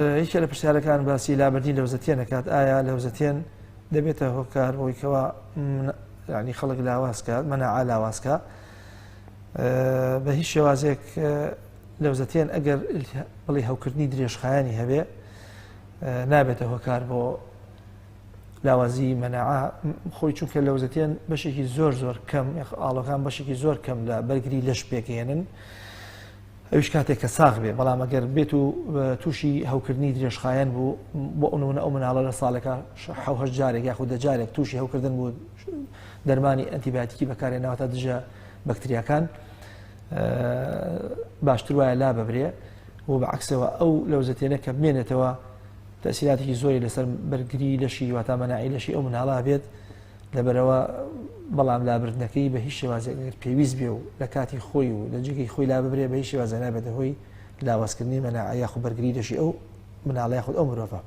یەکێ لە پرسیارەکان باسی لابردنی لەوزەتێن ئەکات، ئایا لەوزەتێن دەبێتە هۆکار بۆی کەوا ینی خەڵک لاواز کات، مەناعە لاواز کا؟ بە هیچ شێوازێک لەوزەتێن ئەگەر بڵێ هەوکردنی درێژخایەنی هەبێ نابێتە هۆکار بۆ لاوازی مەناعە خۆی، چونکە لەوزەتێن بەشێکی زۆر زۆر کەم ئاڵۆکان بەشێکی زۆر کەم لە بەرگری لەش پێکهێنن، ئەویش کاتێک کە ساغ بێ. بەڵام ئەگەر بێت و تووشی هەوکردنی درێژخایەن بوو، بۆ نمونە ئەو مناڵە لە ساڵێکا 7 جارێک یاخود 10 جارێک تووشی هەوکردن بوو، دەرمانی ئەنتیبیاتیکی بەکارهێناوە تا دژە بەکتریاکان، باشتر وایە لا ببرێ. و بەعکسەوە ئەو لەوزەتێنە کە بمێنێتەوە تەسیراتێکی زۆری لەسەر بەرگری لەشی واتا مەناعی لەشی ئەو مناڵە بێت. لەبەرئەوە بەڵام لابردنەکەی بە هیچ شێوازێک ئەگەر پێویست بێ و لە کاتی خۆی و لە جێگەی خۆی لاببرێ بە هیچ شێوازێک نابێتە هۆی لاوازکردنی مەناعە یاخود بەرگری لەشی ئەو مناڵە یاخود ئەو مرۆڤە.